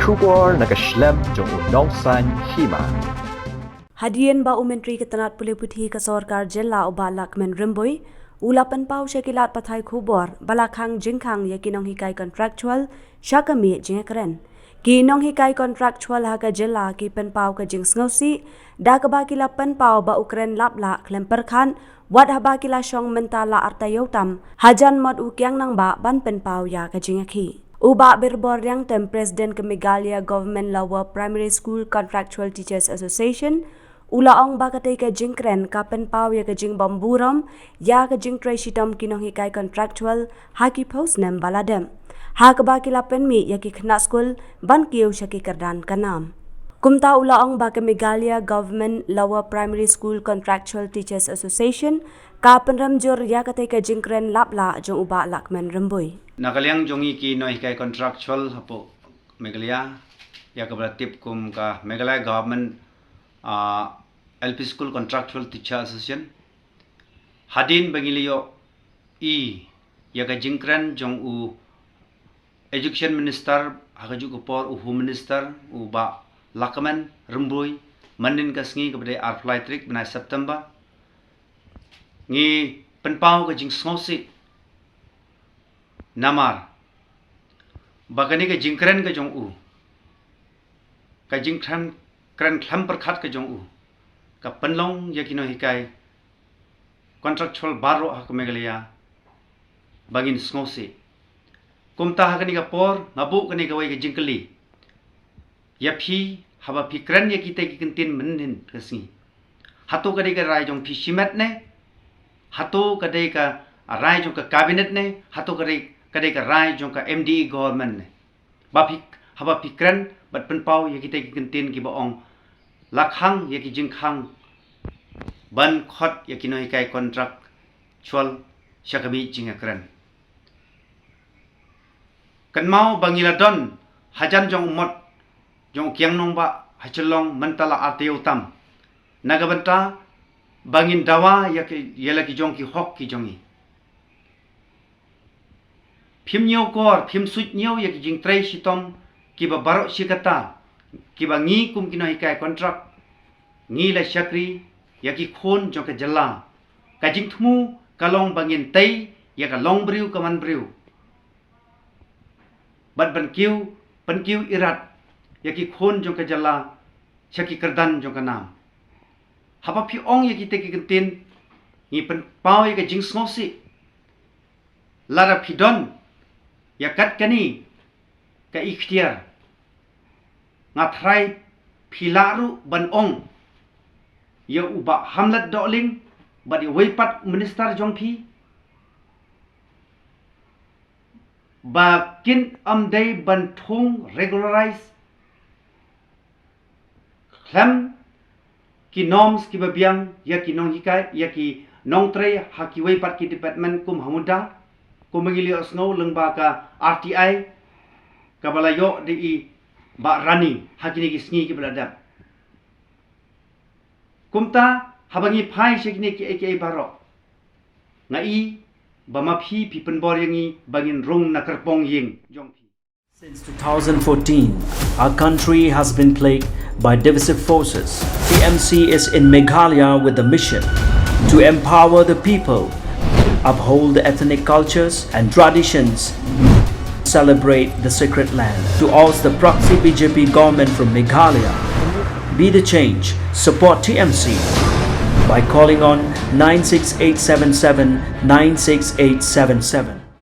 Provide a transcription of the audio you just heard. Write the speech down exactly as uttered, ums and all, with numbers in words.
Khubor na ka shlem jong u Nongsaiñ Hima. Hadien ba u Myntri ka tnat pule puthi ka sorkar jylla u Bah Lahkmen Rymbui u la pynpaw sha ki lad pathai khubor ba la khang jingkhang ïa ki nonghikai contractual sha ka miej jingkren. Ki nonghikai contractual ha ka jylla ki pynpaw ka jingsngewsih da kaba ki la pynpaw ba u kren lap lah khlem pyrkhat, wat haba ki la shong mynta la arta ïew tam, hajan mot u kiang nangbah ban pynpaw ïa ka jingïakhih. U Bah Birbor Riangtem, President ka Meghalaya Government Lower Primary School Contractual Teachers Association, u la ong ba katei ka jingkren ka pynpaw ïa ka jingbym burom ïa ka jingtrei shitom ki nonghikai contractual ha ki phew snem ba la dep, ha kaba ki la pynmih ïa ki khynnah skul ban kiew sha ki kyrdan ka nam. Kumta u la ong ba ka Meghalaya Government Lower Primary School Contractual Teachers Association ka pynrem jur ïa katei ka jingkren lap lah jong u Bah Lahkmen Rymbui. Na ka liang jong ngi ki nonghikai contractual hapoh Meghalaya, ïa kaba la tip kum ka Meghalaya Government, ah, L P School Contractual Teacher Association, hadien ba ngi la ïohi ïa ka jingkren jong u Education Minister ha kajuh ka por, u Home Minister u Bah Lahkmen Rymbui, mynhynnin ka sngi kaba dei arphew lai tarik bnai September, ngi pynpaw ka jingsngewsih namar ba kane ka jingkren ka jong u, ka jingkren, kren khlem pyrkhat ka jong u, ka pynlong ïa ki nonghikai contractual baroh ha ka Meghalaya ba ngin sngewsih. Kumta ha kane ka por nga buh kane kawei ka jingkylli ïa phi, haba phi kren ïa kita ki kyntien mynhynnin ka sngi, hato ka dei ka rai jong phi shimet ne? Hato ka dei ka rai jong ka cabinet ne? Hato ka dei, ka dei ka rai jong ka M D A government ne? Ba phi, haba phi kren bad pynpaw ïa kita ki kyntien kiba ong la khang ïa ki jingkhang ban khot ïa ki nonghikai contractual sha ka miej jingkren. Kynmaw ba ngi la don hajan jong u mot jong u kiang nangbah ha Shillong mynta la arta ïew tam, na ka bynta ba ngin dawa ïa ki, ïa la ki jong ki hok ki jong ngi. Phim ñiewkor, phim suidñiew ïa ki jingtrei shitom kiba baroh shi katta kiba ngi kum ki nonghikai contract ngi la shakri ïa ki khun jong ka jylla. Ka jingthmu ka long ba ngin tei ïa ka longbriew ka manbriew bad ban kiew, pynkiew irat ïa ki khun jong ka jylla sha ki kyrdan jong ka nam. Haba phi ong ïa kita ki kyntien, ngi pynpaw ïa ka jingsngewsih. Lada phi don ïa kat kane ka iktiar, nga thrai phi lah ruh ban ong ïa u Bah Hamlet Dohling bad ïa uwei pat u minister jong phi ba kin ym dei ban thung, regularize, khlem ki norms kiba biang ïa ki nonghikai, ïa ki nongtrei ha kiwei pat ki department kum ha mynta, kum ba ngi la ïohsngew lyngba ka R T I kaba la ïoh da i Bah Rani ha kine ki sngi kiba la dep. Kumta haba ngi phai sha kine kiei kiei baroh, nga i ba ma phi phi pynbor ïa ngi ba ngin rung na kyrpong ïing jong phi. Since two thousand fourteen, our country has been plagued by divisive forces. T M C is in Meghalaya with the mission to empower the people, uphold the ethnic cultures and traditions, celebrate the sacred land. To oust the proxy B J P government from Meghalaya, be the change. Support T M C by calling on nine six eight seven seven nine six eight seven seven.